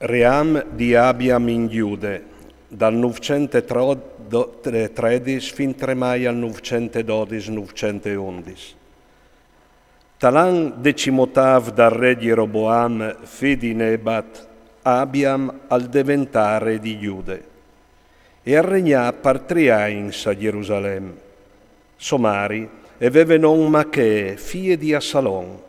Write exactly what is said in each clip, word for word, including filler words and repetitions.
Ream di Abiam in Gjude, dal nûfcent e tro-, do-, tre-, tredis fin tremai al nûfcent e dodis, nûfcent e undis. Tal an decimotâf dal re Gjeroboam, fi di Nebat, Abiam al deventà re di Gjude, e al regnà par tri agns a Gjerusalem. So mari e veve non Mache, fie di Assalon.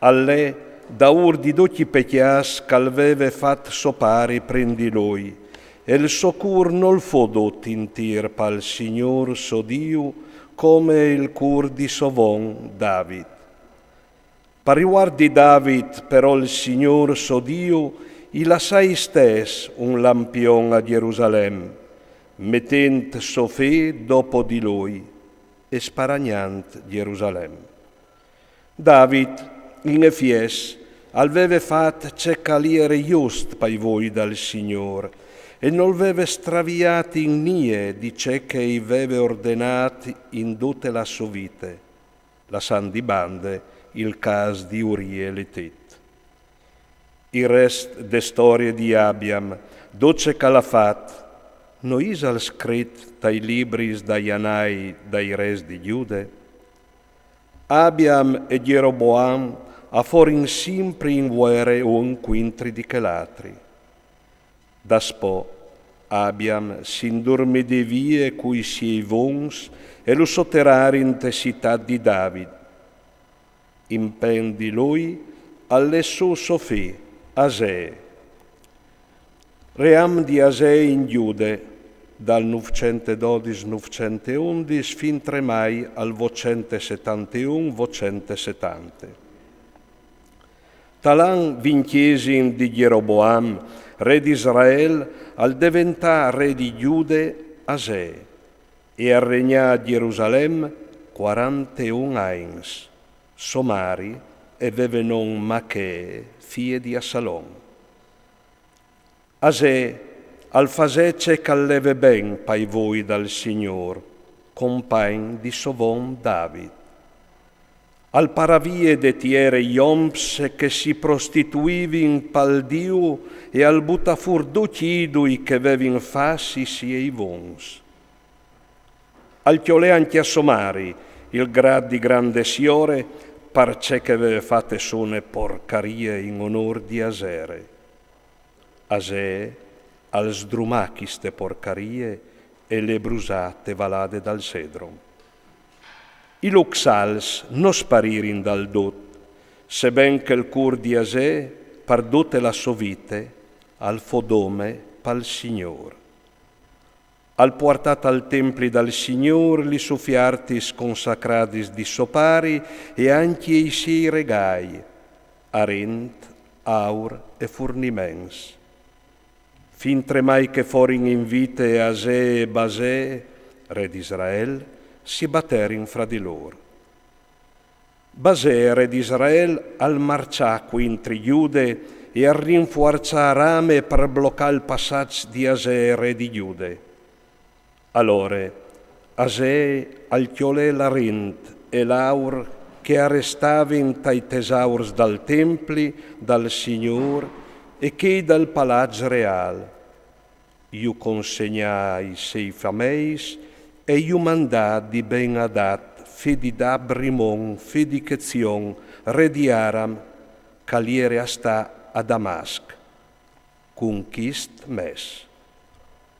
Al lè, daûr di ducj i pecjâts che al veve fat so pari prin di lui, e il so cûr nol fo dut intîr pal Signôr so Diu, come il cûr di so von David. Par rivuart di David, però, il Signôr so Diu i lassà istès un lampion a Gjerusalem, metint so fi dopo di lui e sparagnant Gjerusalem. David, in efiets, al veve fat ce che al jere just pai voi dal Signôr, e nol veve straviât in nie di ce che i veve ordenât in dute la so vite, lassant di bande il câs di Urie l'Etit. Il rest de storie di Abiam, dut ce che al à fat, no isal scrit tai libris dai anai dai res di Gjude? Abiam e Gjeroboam a forin simpri in vuere un cuintri di chel altri. Daspò Abiam si indurmidì vie cui siei vons e lu soteràrin te citât di David. Impen di lui al lè sù so fi, Asee. Ream di Asee in Gjude, dal nûfcent e dodis, nûfcent e undis fin tremai al votcent e setanteun, votcent e setante. Tal an vincjesim di Gjeroboam, re di Israel, al deventà re di Gjude Asee, e al regnà a Gjerusalem cuaranteun agns. So mari e veve non Mache, fie di Assalon. Asee al fasè ce che al leve ben pai voi dal Signôr, compagn di so von David. Al parà vie de tiere i oms che si prostituivin pal Diu e al butà fûr ducj i idui che vevin fats i siei vons. Al cjolè ancje a so mari il grât di grande siore, parcè che e veve fate sù une porcarie in onôr di Asere. Asee al sdrumà chiste porcarie e le brusà te valade dal Cedron. I luxals no sparirin dal dut, seben che il cûr di Asee, par dute la sô vite, al fo dome pal Signôr. Al puartà tal templi dal Signôr lis ufiartis consacradis di so pari e ancje i siei regâi, arint, aur e furniments. Fin tremai che forin in vite Asee e Basee, re di Israel, si baterin fra di lôr. Basee, re di Israel, al marcjà cuintri Gjude e al rinfuarcjà Rame par blocâ il passaç di Asee, re di Gjude. Alore Asee al cjolè l'arint e l'aur che a restavin tai tesaurs dal templi dal Signôr e chei dal palaç reâl. Ju consegnà ai siei fameis e ju mandà di Ben-Adad, fi di Dab-Rimon, fi di Chetzion, re di Aram, che al jere a stâ a Damasc, cun chist mès: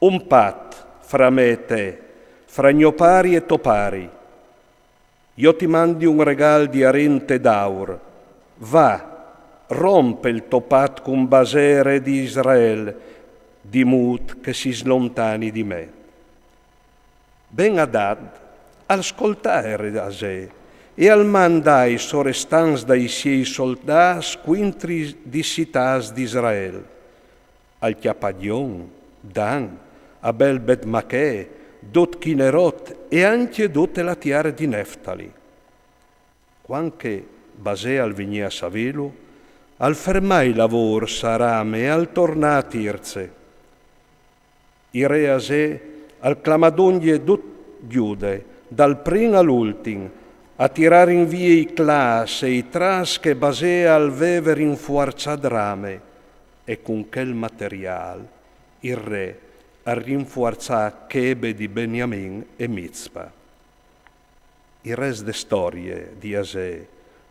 un pat fra me e te, fra gno pari e to pari. Jo ti mandi un regâl di arint e d'aur. Va, romp il to pat cun Basee, re di Israel, di mût che si slontani di me. Ben-Adad al scoltà il re Asee e al mandà i sorestants dai siei soldâts cuintri di citâts di Israel. Al cjapà Gjon, Dan, Abel Bet-Mache, dut Chinerot e ancje dute la tiere di Neftali. Cuant che Basee al vignì a savêlu, al fermà i lavôrs a Rame e al tornà a Tirze. Il re Asee al clamà dongje dut Gjude, dal prin al ultin, a tirarin vie i claçs e i traçs che Basee al veve rinfuarçât Rame, E cun chel materiâl il re al rinfuarçà Chebe di Beniamin e Mizpa. Il rest de storie di Asee,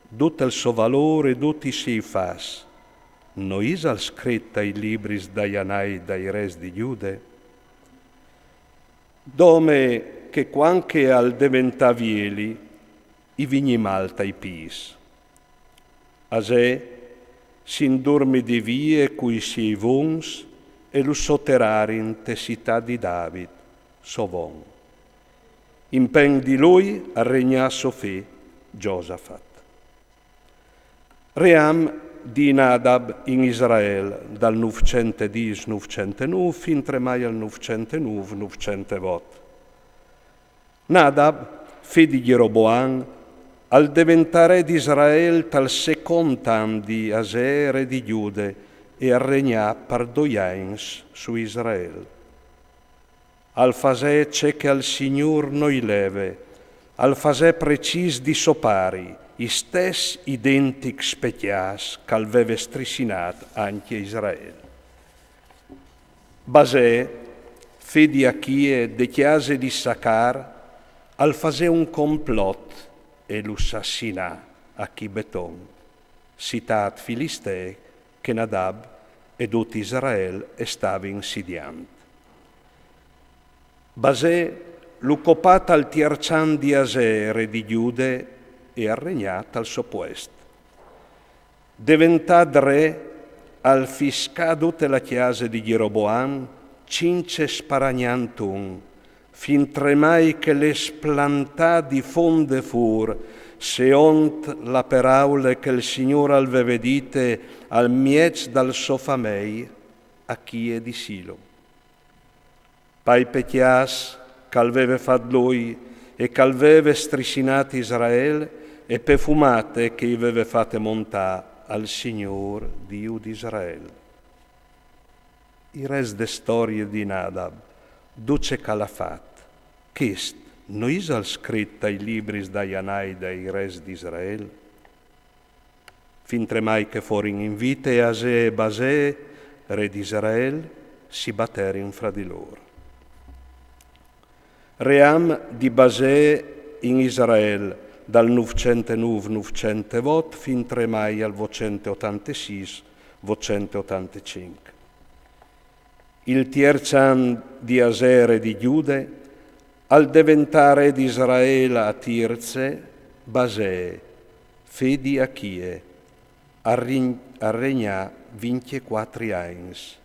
dut el so valôr e ducj i siei fats, no isal scrit tai libris dai anais dai rês di Gjude? Dome che cuant che al deventà vieli, i vignì mâl tai pîts. Asee si indurmidì vie cui siei vons e lu soteràrin te citât di David, so von. Impen di lui al regnà so fi Josafat. Ream di Nadab in Israel dal nûfcent e dîs nûfcent e nûf fintremai al nûfcent e nûf nûfcent e vot. Nadab, fi di Gjeroboam, al deventà re di Israel tal secont an di Asee re di Gjude e al regnà par doi agns su Israel. Al fasè ce che al Signôr no i leve, al fasè precîs di so pari, i stes identics pecjâts che al veve strissinât ancje Israel. Baasè, fi di Achie de cjase di Sacar, al fasè un complot e lu sassinà a Chibeton, citât filistee che Nadab e dut Israel e stavin sidiant. Baasè lu copà tal tierç an di Asee re di Gjude e al regnà tal so puest. Deventât re, al fiscà dute la cjase di Gjeroboam, cince sparagnant un, fintremai che le splantà di font de fûr, seont la peraule che il Signôr al veve dite al mieç dal so famei Achie di Silo. Pai pecjâts che al veve fat lui e che al veve strissinât Israel e pe fumate che i veve fate montâ al Signôr Diu di Israel. Il rest de storie di Nadab, dut ce che al à fat, chest no isal scrit tai libris dai anais dai rês di Israel? Fintremai che a forin in vite Asee e Baasè, re di Israel, si baterin fra di lôr. Ream di Baasè in Israel dal nûfcent e nûf nûfcent e vot fintremai al votcent e otantesîs votcent e otantecinc. Il tierç an di Asee re di Gjude, al deventà re di Israel a Tirze Baasè, fi di Achie, al rin-, al regnà vincjecuatri agns.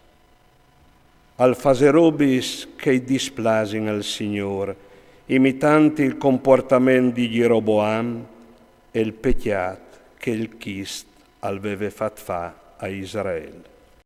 Al fasè robis che i displasin al Signôr, imitant il compuartament di Gjeroboam e il pecjât che il chist al veve fat fâ a Israel.